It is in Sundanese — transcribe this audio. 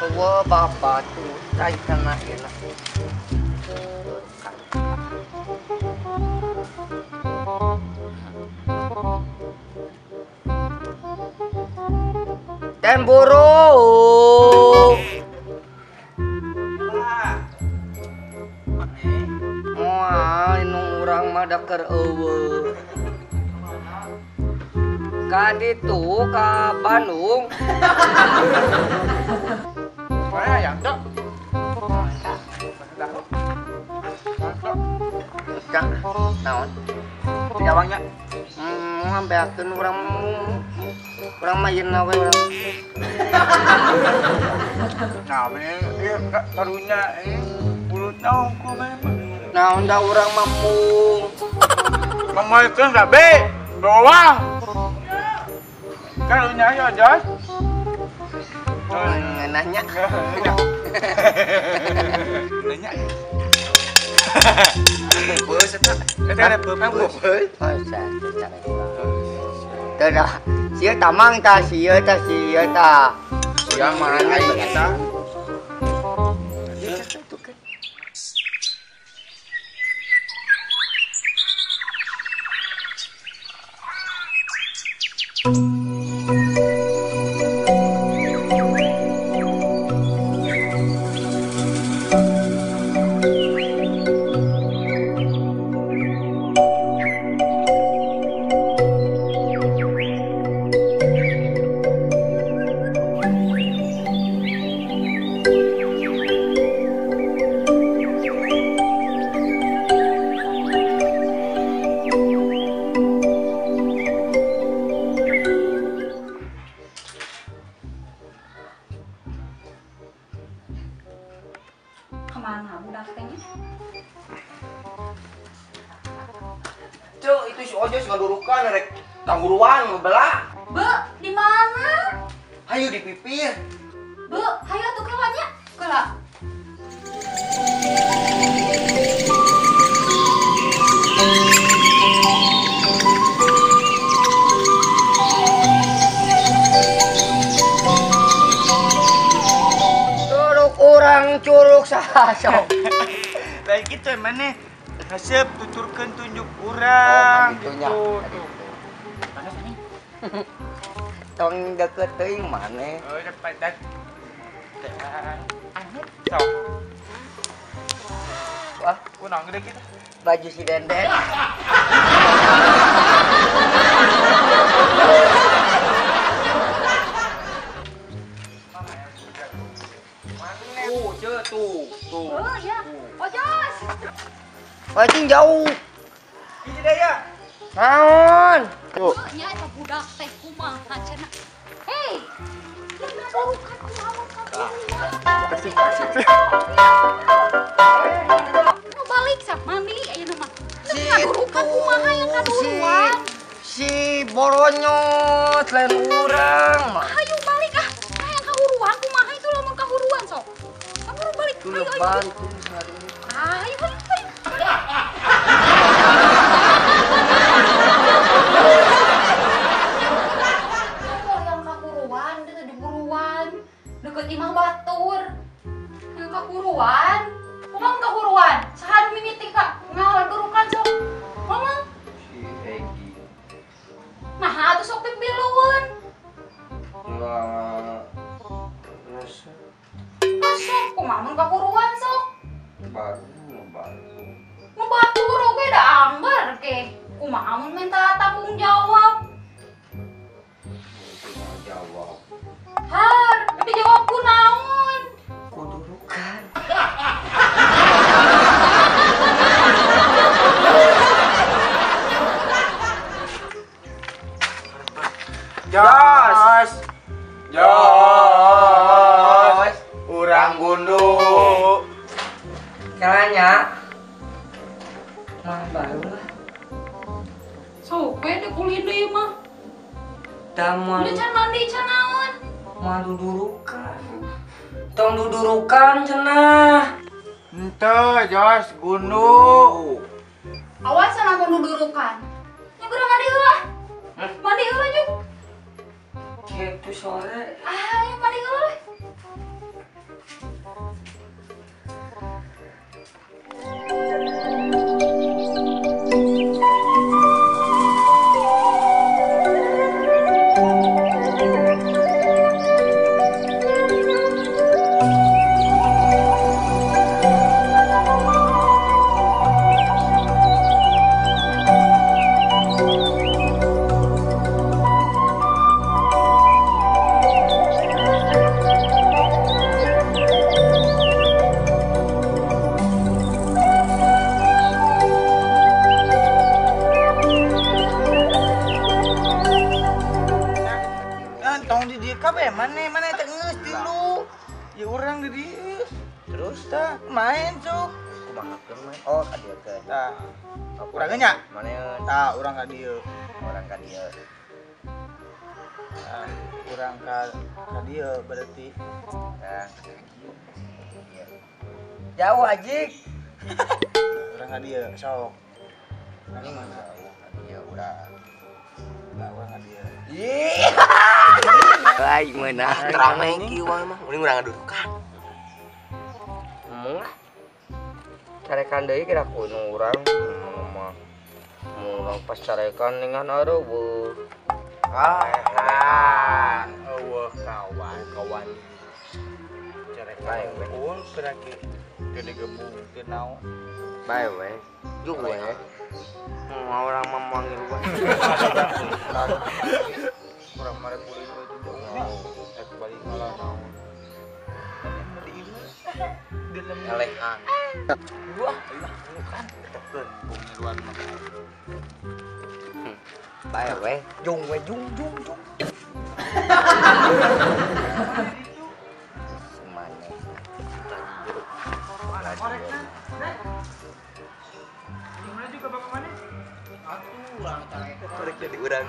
Eueuh bapak tuh cai kana ieu. Temburu. Moal nu urang mah da keur eueuh. Ka ditu ka Bandung. Mana yang dok? Kang, naon? Jawangnya. Ngambeakeun urang urang mah yeuna we urang. Nah, ieu karunya ieu mulutna hungkul mah. Naon da urang mah mung. Mamoekeun rabe, doang. Karunya ya, Jos. Nanya. Nanya. Beuh eta. Eta ada beuh. Teu dah. Sia tamang tah, sia tah, sia tah. Sia mana eta? Kemana budak tehnya? Cuk, itu si Ojos ngadurukan rek tangguruan ngebelah. Be, di mana? Hayu di pipir. Be, hayu atuh kelanya. Kela. Curug urang curug saha sok. Baik gitu emangnya. Resep tuturkeun tunjuk urang. Oh, gitu. Panas nih. Tong deket teuing maneh. Oh, dapat dat. Anget sok. Wah, kunaon gede kitu? Baju si Denden. Tuh, ce tuh, tuh. Oh, ya. Ojos. Anjing jauh. Ini deh ya. Naon? Tuh. Nya eta budak teh kumaha cenah. Hei. Ngadurukan kumaha Nu balik sak mandi ayeuna mah. Ngadurukan kumaha yang kaduruan. Si boronyot lain urang mah. Hayu balik ah. Hayang kahuruan kumaha itu lamun kahuruan sok. Kaburu balik. Ayo ayo. Bantu Ayo ayo. Yang kakuruan, itu diburuan, deket imah batur, yang kakuruan, ngomong kakuruan, saha mimiti kak, ngadurukan sok, ngomong. Si Egi. Nah, atuh sok pipiluan. Nggak, resep. Resep, kumaha mun kakuruan sok? Baru ngebantu. Ngebatur oge da anggar ke. Kumaha mun minta tanggung jawab? Tanggung jawab. Har, dijawab ku naon? Kudurukan. Jos. Jos. Urang gundu. Caranya mah baru lah. Sok we deh kulih deui mah. Da moal. Udah can mandi can naon? Moal dudurukan. Tong dudurukan cenah. Henteu, Jos, gundu. Awas cenah mun dudurukan. Nya geura mandi heula. Mandi heula juk. Kitu sore. Ah, mandi heula. Kabeh maneh maneh teh geus tilu. Ya urang di dieu. Terus tah main cuk. Kumaha keun main? Oh, ka dieu keun. Tah. Urang nya? Maneun. Tah, urang ka dieu. Urang ka dieu. Tah, urang ka dieu berarti. Tah. Jauh ajik. Urang ka dieu sok. Ini mana? Iya, urang. Tah, urang ka dieu. Ih. Ai meunah terang kieu mah. Mending urang ngadudukan. Mung lah. Carekan deui kira kuno urang mah. Urang pas carekan dengan areueuh. Ah, eueuh kawan, kawan. Carekan unggul kira ge gede gebung teu naon. Bae we. Juk we. Mau urang mah manggil gua. Urang mare kulit we itu jauhnya. Rek balik malah naon. Elehan. Wah, bukan. Keun bung ngiluan mah. Bae we, jung we jung jung jung. Semane. Korekna. Gimana juga bapak mana? Atuh, urang carekan. Korek jadi urang.